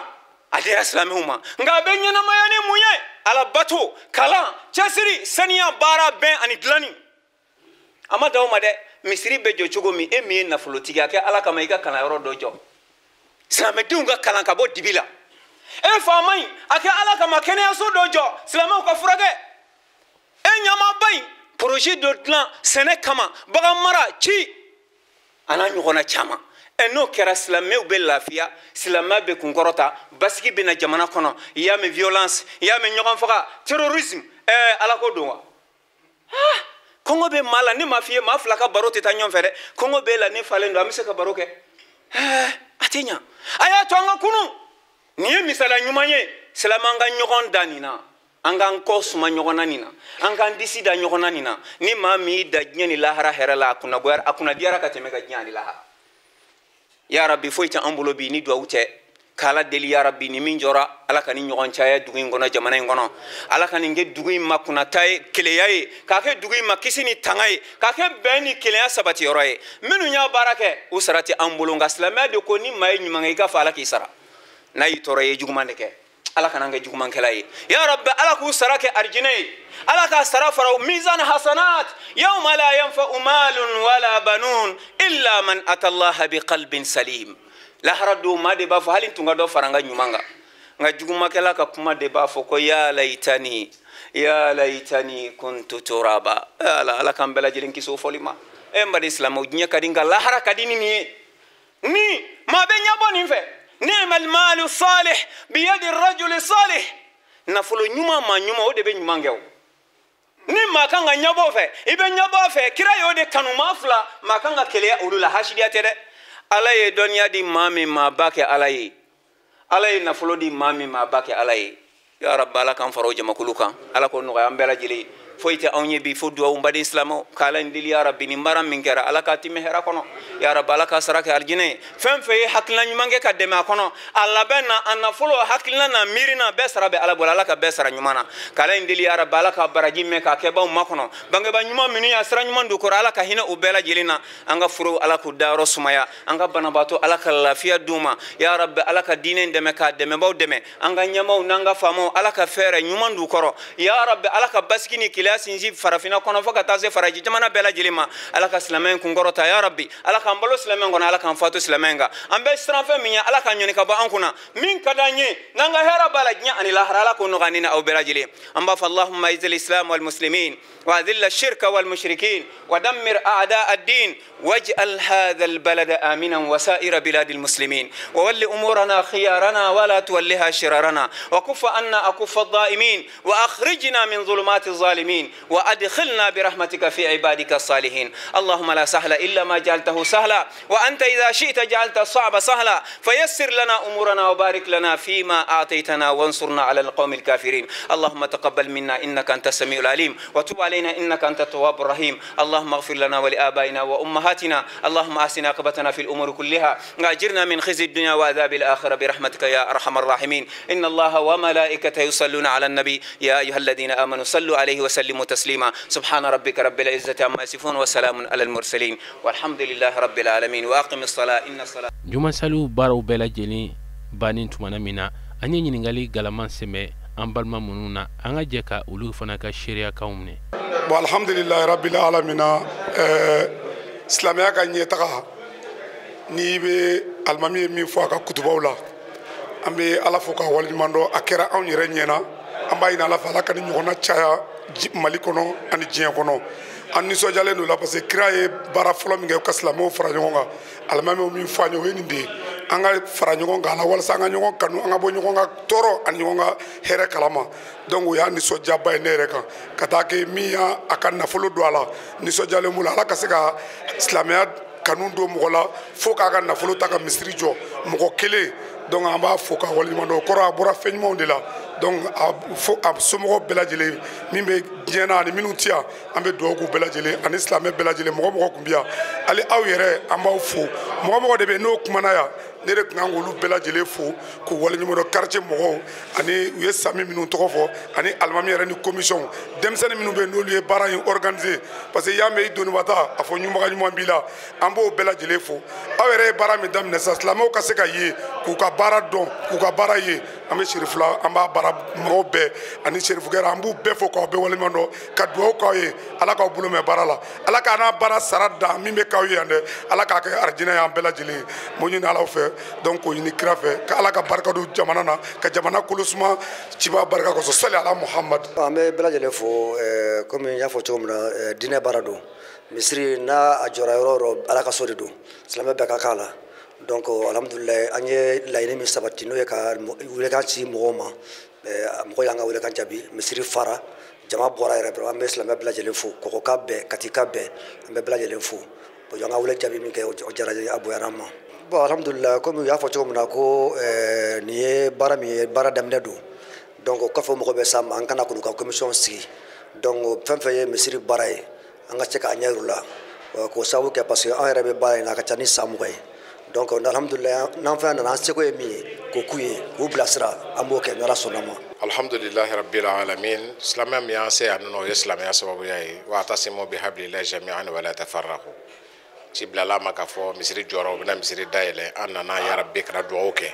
a dira silamɛw ma, nka a bɛ ɲɛnamaya ni mun ye? Ala bato, kalan, cɛsiri, saniya, baara, bɛn ani dilanni. A ma dan o ma dɛ, misiri bɛ jɔ cogo min, e min ye nafolotigi ye, a kɛ Ala kama i ka kalanyɔrɔ dɔ jɔ, silamɛdenw ka kalan ka bɔ dibi la. E faama in, a kɛ Ala kama kɛnɛyaso dɔ jɔ, silamɛw ka furakɛ. E ɲɛmaaba in, projet dɔ dilan sɛnɛ kama, bagan mara, ci, a n'a ɲɔgɔnna caman. N'o kɛra, silamɛw bɛ lafiya, silamɛya bɛ kunkɔrɔta, basigi bɛ na jamana kɔnɔ. I y'a mɛn violence, i y'a mɛn ɲɔgɔn faga, terrorisme, Ala ko don wa? Kɔngɔ bɛ maa la, ne m'a f'i ye maa fila ka baro tɛ taa ɲɔgɔn fɛ dɛ. Kɔngɔ b'e la, ne falen don, an bɛ se ka baro kɛ? A tɛ ɲa. A y'a to an ka kunun. Nin ye misaliya ɲuman ye, silamɛ an ka ɲɔgɔn da nin na, an k'an kɔ suma ɲɔgɔn na nin na, an k'an disi da ɲɔgɔn na nin na. Ni maa min y'i da diɲɛ ni lahara hɛrɛ la, a kunnagoyara, a kunnadiyara ka tɛmɛ ka diɲɛ ani lahara. Ya Rabbi, foyi tɛ an bolo bi ni duwawu tɛ. K'Ala deli ya Rabbi, ni min jɔra, Ala ka ni ɲɔgɔn caya dugu in kɔnɔ, jamana in kɔnɔ. Ala ka nin kɛ dugu in ma kunnata ye, keleya ye, k'a kɛ dugu in ma kisi ni tanga ye, k'a kɛ bɛn ni kelenya sabatiyɔrɔ ye. Minnu y'a baara kɛ, u sara tɛ an bolo, nka silamɛya de ko ni maa ye ɲuman kɛ, i k'a fɔ Ala k'i sara. N'a y'i tɔɔrɔ, i ye juguman de kɛ. Ala kana an kɛ jugumankɛla ye. Ya Rabbi, Ala k'u sara kɛ arijinɛ ye. Ala k'a sara fara mizan hasanat, yawma la yanfa'u malun wala banun illa man ata Allaha biqalbin salim. Lahara don, maa de b'a fɔ hali n tun ka dɔ fara n ka ɲuman kan, nka jugumakɛla ka kuma de b'a fɔ ko ya layitani, ya layitani kuntu turaba. Ala, Ala k'an bɛɛ lajɛlen kisi o fɔli ma. E n baden silamɛw, diɲɛ ka di nka lahara ka di ni nin ye. Ni maa bɛ ɲɛbɔ nin fɛ, ni'ma almalu salih biyadi rajuli salih. Nafolo ɲuman, maa ɲuman, o de bɛ ɲuman kɛ o. Ni maa kan ka ɲɛbɔ fɛ, i bɛ ɲɛbɔ fɛ. Kira y'o de kanu, maa fila maa kan ka keleya olu la, hasidiya tɛ dɛ. Ala ye dɔnniya di maa min ma, a b'a kɛ Ala ye. Ala ye nafolo di maa min ma, a b'a kɛ Ala ye. Ya Rabbi, Ala k'an fara o jamakulu kan, Ala k'o nɔgɔya an bɛɛ lajɛlen ye. Foyi tɛ anw ye bi fo duwawu n baden silamɛw k'ala in deli ya rabbi nin baara min kɛra ala k'a timɛ hɛrɛ kɔnɔ ya rabbi ala k'a sara kɛ alijinɛ ye fɛn fɛn ye hakilina ɲuman kɛ ka dɛmɛ a kɔnɔ a labɛn na a nafolo hakilina na miiri na bɛɛ sara bɛ ala bolo ala ka bɛɛ sara ɲuman na k'ala in deli ya rabbi ala ka baraji mɛn k'a kɛbaw makɔnɔ bangebaa ɲuman minnu y'a sira ɲuman don kɔrɔ ala ka hinɛ u bɛɛ lajɛlen na an ka forow ala k'u dayɔrɔ sumaya an ka banabaatɔ ala ka lafiya d'u ma ya rabbi ala ka diinɛ in dɛmɛ k'a dɛmɛbaw dɛmɛ an ka ɲɛmaaw n'an ka faamaw ala ka fɛɛrɛ ɲuman d'u kɔrɔ ya rabbi ala ka basigi ni keleya sinsin farafinna kɔnɔ fo ka taa se faraji jamana bɛɛ lajɛlen ma ala ka silamɛ in kunkɔrɔta ya rabbi ala k'an balo silamɛ in kɔnɔ ala k'an fatu silamɛ in kan an bɛ siran fɛn min ye ala k'an ɲɔni ka bɔ an kunna min ka d'an ye n'an ka hɛrɛ b'a la diɲɛ ani lahara ala k'o nɔgɔya ne ni aw bɛɛ lajɛlen an b'a fɔ allahumma izil islam wal muslimin wa adilla shirka wal mushrikin wa dammir a'da ad-din waj'al hadha al-balada aminan wa sa'ira bilad al-muslimin wa walli umurana khiyarana wa la tuwalliha shirarana wa kufa anna akuffa ad-da'imin wa akhrijna min dhulumati adh-dhalimin wa adkhilna bi rahmatika fi ibadika as-salihin allahumma la sahla illa ma ja'altahu sahla wa anta idha shi'ta ja'alta as-sa'ba sahla fayassir lana umurana wa barik lana fima a'taytana wansurna 'ala al-qawmi al-kafirin allahumma taqabbal minna innaka anta as-sami'ul 'alim wa tub 'alayna innaka anta at-tawwabur rahim allahumma ighfir lana wa li abaina wa ummahatina allahumma ahsin 'aqibatana fil umuri kulliha wa ajirna min khizyi ad-dunya wa 'adhabi al-akhirah bi rahmatika ya arhamar rahimin inna allaha wa malaikatahu yusalluna 'ala an-nabi ya ayyuhalladhina amanu sallu 'alayhi wa sallimu taslima subhana rabbika rabbil izzati amma yasifun wa salamun 'alal mursalin walhamdulillahi rabbil alamin wa aqimis salat inna salat juma saliw baaraw bɛɛ lajɛlen bannen tumana min na an ye ɲininkali galaman sɛmɛ an balima minnu na an ka jɛ ka olu fana ka seereyakanw minɛ. Bon alhamdulillahi rabbil alamina silamɛya ka ɲɛtaga n'i bɛ alimami ye min fɔ a ka kutubaw la an bɛ ala fo k'a waleɲuman dɔn a kɛra anw yɛrɛ ɲɛna an b'a ɲini ala fɛ ala ka ni ɲɔgɔnna caya Mali kɔnɔ ani diɲɛ kɔnɔ an nisɔndiyalen don la parce que kira ye baara fɔlɔ min kɛ ka silamɛw fara ɲɔgɔn kan alimamiw min fɔ an ye o ye nin de ye an ka fara ɲɔgɔn kan a la walasa an ka ɲɔgɔn kanu an ka bɔ ɲɔgɔn ka tɔɔrɔ ani ɲɔgɔn ka hɛrɛ kalama donc o y'a nisɔndiyaba ye ne yɛrɛ kan ka taa kɛ min y'a a ka nafolo don a la nisɔndiyalen b'o la ala ka se ka silamɛya kanu don mɔgɔ la fo k'a ka nafolo ta ka misiri jɔ mɔgɔ kelen donc an b'a fo k'a waleɲuman dɔn o kɔrɔ a bɔra fɛn ɲumanw de la donc a fo a somɔgɔw bɛɛ lajɛlen min bɛ diɲɛ na ani minnu ti yan an bɛ dugawu k'u bɛɛ lajɛlen ani silamɛ bɛɛ lajɛlen mɔgɔ mɔgɔ tun bɛ yan hali aw yɛrɛ an b'aw fo mɔgɔ mɔgɔ de bɛ yen n'o kumana yan ne de tun kan k'olu bɛɛ lajɛlen fo k'u waleɲuman dɔn quartier mɔgɔw ani u ye sami minnu tɔgɔ fɔ ani alimami yɛrɛ ni commission denmisɛnnin minnu bɛ yen n'olu ye baara in organiser parce que i y'a mɛn i doniba ta a fɔ ɲumaga ɲuman b'i la an b'o bɛɛ lajɛlen fo aw yɛrɛ ye baara min daminɛ sisan silamɛw ka se ka ye k'u ka baara dɔn k'u ka baara ye an bɛ Serifula an b'a baara mɔgɔw bɛɛ ani Serifukɛra an b'u bɛɛ fo k'aw bɛɛ waleɲuman dɔn ka dugawu k'aw ye ala k'aw bolo mɛn baara la ala k'a n'a baara sara dan min bɛ k'aw ye yan dɛ ala k'a kɛ arijinɛ y'an bɛɛ lajɛlen ye mo ɲini ala fɛ donc k'o ɲini kira fɛ ka ala ka barika don jamana na ka jamana kolo suma ciba barika kosɔn sali ala Muhamad. An bɛ bɛɛ lajɛlen fo komi n y'a fɔ cogo min na diinɛ baara don misiri n'a a jɔra yɔrɔ o yɔrɔ ala ka so de don silamɛ bɛɛ ka k'a la donc alhamdulilayi an ye laɲini min sabati n'o ye ka welekan ci mɔgɔw ma mɔgɔ y'an ka welekan jaabi misiri fara jama bɔra yɛrɛ an bɛ silamɛ bɛɛ lajɛlen fo kɔkɔ ka bɛn kati ka bɛn an bɛ bɛɛ lajɛlen fo bon an ka wele jaabi min kɛ o diyara n ye a bonyana an ma. Bon alhamdulilayi komi u y'a fɔ cogo min na ko nin ye baara min ye baara daminɛ don donc o kɔfɛ mɔgɔ bɛ s'an ma an kana k'olu ka commission sigi donc fɛn fɛn ye misiri baara ye an ka se k'a ɲɛ yir'u la k'o sababu kɛ parce que an yɛrɛ bɛ baara in na a ka ca ni san 20 ye donc alhamdulilayi n'an fɛn nana an seko ye min ye k'o k'u ye k'u bilasira an b'o kɛ n'ala sɔnna ma. Alhamdulilahi rabbil alamin silamɛya min y'an se yan nɔ o ye silamɛya sababuya ye wa atasimu bihablillahi jami'an wa la tafarraqu ci bilala ma k'a fɔ misiri jɔra u bɛna misiri dayɛlɛ an nana ya rabbi kana dugawu kɛ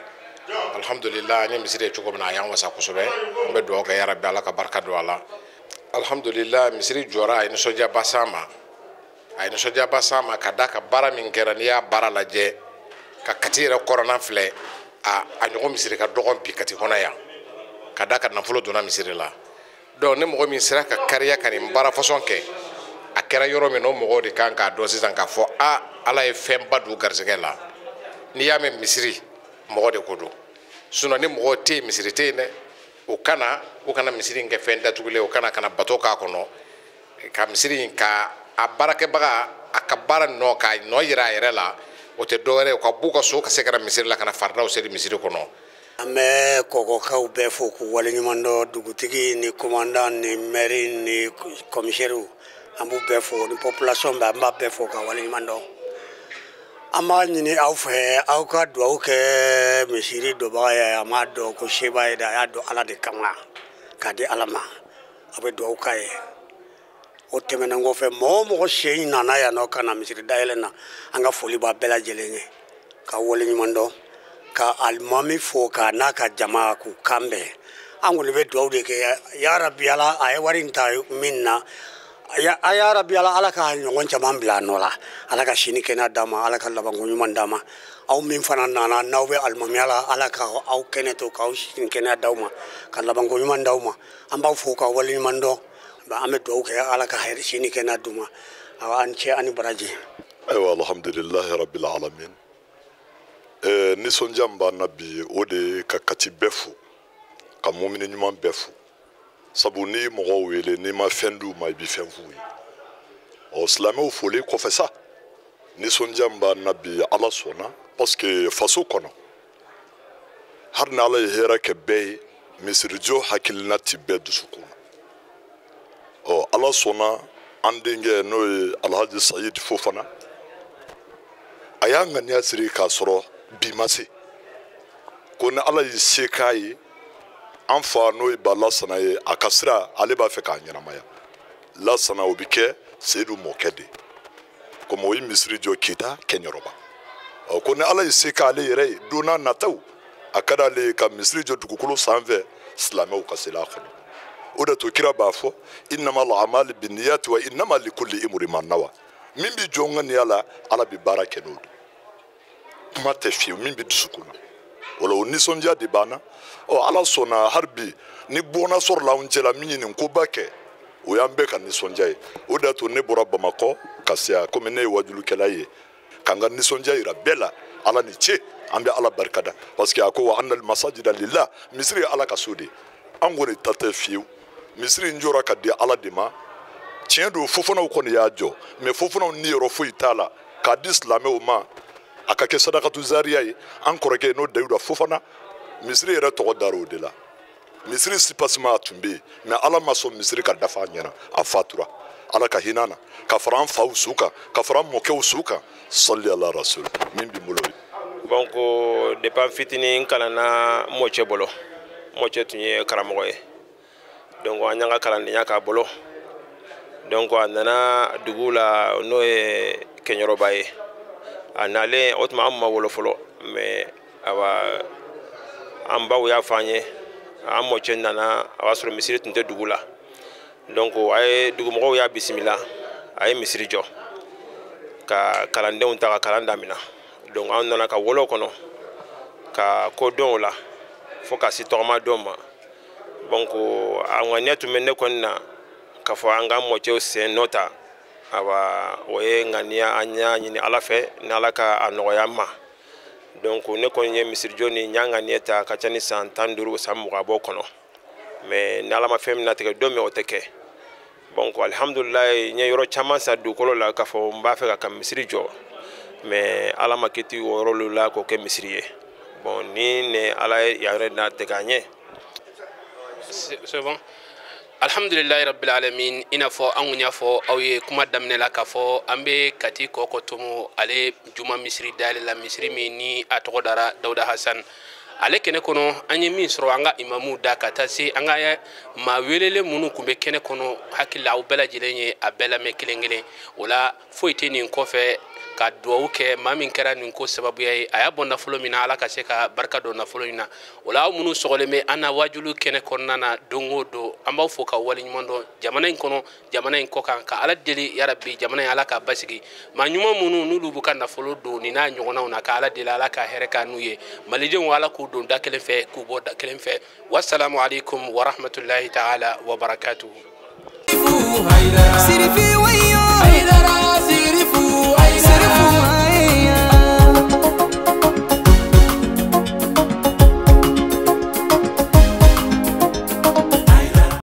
alhamdulilahi an ye misiri ye cogo min na a y'an wasa kosɛbɛ an bɛ dugawu kɛ ya rabbi ala ka barika don a la alhamdulilahi misiri jɔra a ye nisɔndiyaba s'an ma a ye nisɔndiyaba s'an ma ka d'a kan baara min kɛra n'i y'a baara lajɛ ka Kati yɛrɛ kɔrɔna filɛ a ɲɔgɔn misiri ka dɔgɔn bi Kati kɔnɔ yan ka d'a kan nafolo donna misiri la donc ni mɔgɔ min sera ka kariya ka nin baara fasɔn kɛ a kɛra yɔrɔ min na o mɔgɔw de kan k'a dɔn sisan k'a fɔ a ala ye fɛnba don garisɛgɛ la n'i y'a mɛn misiri mɔgɔ de ko don sinon ni mɔgɔ tɛ yen misiri tɛ yen dɛ o kana misiri in kɛ fɛn datugulen o kana bato k'a kɔnɔ ka misiri in ka a baarakɛbaga a ka baara nɔ k'a nɔ yira a yɛrɛ la o tɛ dɔwɛrɛ ye u ka b'u ka so ka se ka na misiri la ka na faridaw seli misiri kɔnɔ. An bɛ kɔkɔkaw bɛɛ fo k'u waleɲuman dɔn, dugutigi ni commandant ni maire ni commissaire, an b'u bɛɛ fo, ni population bɛɛ, an b'a bɛɛ fo ka waleɲuman dɔn. An b'a ɲini aw fɛ, aw ka dugawu kɛ misiri donbaga ye. A m'a dɔn ko seba ye dɛ, a y'a dɔn Ala de kama k'a di Ala ma. A bɛ dugawu k'a ye. O tɛmɛnen kɔfɛ, mɔgɔ o mɔgɔ sen nana yan nɔ ka na misiri dayɛlɛ na, an ka foli b'a bɛɛ lajɛlen ye ka waleɲuman dɔn, ka alimami fo k'a n'a ka jama k'u kan bɛn. An kɔni bɛ dugawu de kɛ, yarabi Ala, a ye wari in ta min na, a yarabi Ala, Ala ka ɲɔgɔn caman bila a nɔ la, Ala ka sini kɛnɛya d'a ma, Ala ka labanko ɲuman d'a ma. Aw min fana nana n'aw bɛ alimamiya la, Ala ka aw kɛnɛ to, k'aw sini kɛnɛya d'aw ma, ka labanko ɲuman d'aw ma. An b'aw fo ka waleɲuman dɔn. An bɛ dugawu kɛ, Ala ka hɛrɛ sini kɛnɛya d'u ma. Awa, an cɛ ani baraji. Ayiwa, alhamdulilahi rabbil alamin. Nisɔndiya min b'an na bi, o de ye ka Kati bɛɛ fo, ka mumini ɲuman bɛɛ fo, sabu n'i mɔgɔw wele, n'i ma fɛn d'u ma, i bɛ fɛn f'u ye. Ɔ, silamɛw folen kɔfɛ sa, nisɔndiya min b'an na bi, Ala sɔnna, parce que faso kɔnɔ, hali ni Ala ye hɛrɛ kɛ bɛɛ ye, misirijɔ hakilina ti bɛɛ dusukun na. Ɔ, Ala sɔnna, an denkɛ n'o ye Alhaji Sayid Fofana, a y'a ŋaniya siri k'a sɔrɔ bi ma se, ko ni Ala y'i se k'a ye, an fa n'o ye ba Lasana ye, a ka sira ale b'a fɛ k'a ɲɛnamaya. Lasana, o bɛ kɛ Seyidu mɔkɛ de ye, komi o ye misiri jɔ Kita Kɛɲɛrɔba. Ɔ, ko ni Ala ye se k'ale yɛrɛ ye, don n'a nataw, a ka d'ale ye ka misiri jɔ dugukolo sanfɛ, silamɛw ka seli a kɔnɔ. O de to kira b'a fɔ, innama al-amali binniyati wa innama likulli imri ma nawa. Min bɛ jɔ ŋaniya la, Ala bɛ baara kɛ n'o de. Kuma tɛ fiyewu min bɛ dusukun na. O la, o nisɔndiya de b'an na. Ɔ, Ala sɔnna, hali bi ni bɔnna sɔrɔla anw cɛla min ye nin koba kɛ, o y'an bɛɛ ka nisɔndiya ye. O de y'a to ne bɔra Bamakɔ ka se yan, komi ne ye wajulukɛla ye, k'an ka nisɔndiya yira bɛɛ la. Ala ni ce, an bɛ Ala barikada, parce que a ko wa annal masajida lillah, misiri ye Ala ka so de ye, an kɔni ta tɛ fiyewu. Misiri in jɔra ka di Ala de ma. Tiɲɛ don, Fofanaw kɔni y'a jɔ, mais Fofanaw niyɔrɔ foyi t'a la. K'a di silamɛw ma, a ka kɛ sadakatu zariya ye. An kɔrɔkɛ n'o Dawuda Fofana, misiri yɛrɛ tɔgɔ dar'o de la. Misiri sipasima a tun bɛ yen, mais Ala ma sɔn misiri ka dafa a ɲɛna, a fatura. Ala ka hinɛ na, ka fara an faw su kan, ka fara an mɔkɛw su kan. Sɔli ala rasul. Min b'i bolo ye. Donc depuis an fitinin, n kalanna mɔcɛ bolo. Mɔcɛ tun ye karamɔgɔ ye, donc an y'an ka kalandenya k'a bolo. Donc a nana dugu la, n'o ye Kɛɲɛrɔba ye. A nalen, o tuma an ma wolo fɔlɔ, mais awa, an baw y'a fɔ an ye, an mɔcɛ nana, a b'a sɔrɔ misiri tun tɛ dugu la. Donc a ye dugumɔgɔw y'a bisimila, a ye misiri jɔ ka kalandenw ta ka kalan damina. Donc an nana ka wolo kɔnɔ ka ko dɔn o la fo ka se tɔgɔma dɔn ma. Donc a ŋaniya tun bɛ ne kɔni na k'a fɔ an ka mɔcɛw sen nɔ ta. Awa, o ye ŋaniya, an y'a ɲini Ala fɛ ni Ala ka a nɔgɔya n ma. Donc ne kɔni ye misirijɔ ni n y'a ŋaniya ta ka ca ni san 15, san 20 bɔ kɔnɔ, mais ni Ala ma fɛn min latigɛ don min, o tɛ kɛ. Donc alihamudulilayi, n ye yɔrɔ caman san dugukolo la k'a fɔ n b'a fɛ ka misiri jɔ, mais Ala ma kiti o yɔrɔ la k'o kɛ misiri ye. Bon, ni ne Ala ye yɛrɛ na tɛ k'a ɲɛ. C'est bon, alhamdulilayi rabbil alamin. I n'a fɔ an kun y'a fɔ aw ye kuma daminɛ la k'a fɔ an bɛ Kati Kɔkɔ Tomo ale juma misiri dayɛlɛ la, misiri min ni a tɔgɔ dara Dawuda Hasan ale kɛnɛ kɔnɔ. An ye min sɔrɔ an ka imamuw da, ka taa se an ka maa welelen minnu tun bɛ kɛnɛ kɔnɔ, hakili la aw bɛɛ lajɛlen ye a bɛɛ lamɛn kelen kelen. O la, foyi tɛ nin kɔfɛ ka duwawu kɛ maa min kɛra nin ko sababuya ye. A y'a bɔ nafolo min na, Ala ka se ka barika don nafolo in na. O la, aw minnu sɔgɔlen bɛ an na wajulu kɛnɛ kɔnɔna na don o don, an b'aw fo ka waleɲuman dɔn, jamana in kɔnɔ, jamana in kɔ kan, ka Ala deli yarabi jamana in, Ala ka basigi. Maa ɲuman minnu n'olu b'u ka nafolo don nin n'a ɲɔgɔnnaw na, ka Ala deli, Ala ka hɛrɛ k'a n'u ye. Malidenw, Ala k'u don da kelen fɛ, k'u bɔ da kelen fɛ. Wasalamu alaikum warahmatullahi taala wabarakatuhu. Sirifi wayo.